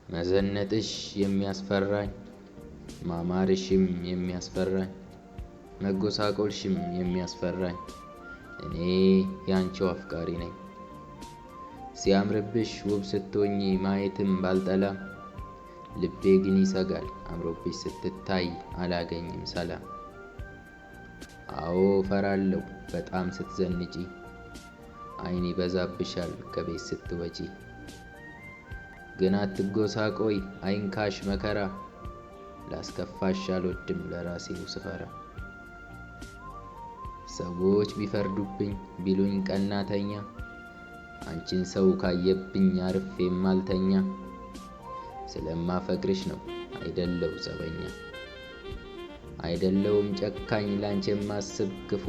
መዘነጥሽ የሚያስፈራኝ፣ ማማርሽም የሚያስፈራኝ፣ መጎሳቆልሽም የሚያስፈራኝ፣ እኔ ያንቺው አፍቃሪ ነኝ። ሲያምርብሽ ውብ ስትሆኚ ማየትም ባልጠላም፣ ልቤ ግን ይሰጋል አምሮብሽ ስትታይ አላገኝም ሰላም። አዎ እፈራለሁ በጣም ስትዘንጪ፣ አይን ይበዛብሻል ከቤት ስትወጪ። ግን አትጎሳቆይ አይንካሽ መከራ፣ ላስከፋሽ አልወድም ለራሴው ስፈራ። ሰዎች ቢፈርዱብኝ ቢሉኝ ቀናተኛ፣ አንቺን ሰው ካየብኝ አርፌ የማልተኛ። ስለማፈቅርሽ ነው አይደለው ጸበኛ፣ አይደለውም ጨካኝ ላንቺ የማስብ ክፉ።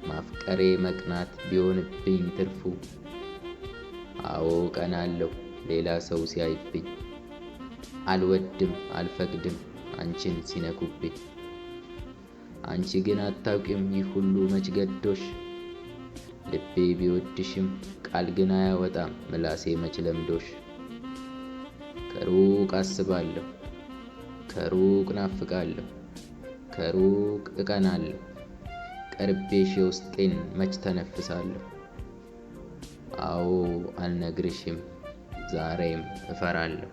ማፍቀሬ መቅናት ቢሆንብኝ ትርፉ፣ አዎ ቀናለሁ ሌላ ሰው ሲያይብኝ። አልወድም አልፈቅድም አንቺን ሲነኩብኝ። አንቺ ግን አታውቂም ይህ ሁሉ መች ገዶሽ፣ ልቤ ቢወድሽም ቃል ግን አያወጣም ምላሴ መች ለምዶሽ። ከሩቅ አስባለሁ፣ ከሩቅ ናፍቃለሁ፣ ከሩቅ እቀናለሁ፣ ቀርቤሽ የውስጤን መች ተነፍሳለሁ። አዎ አልነግርሽም ዛሬም እፈራለሁ።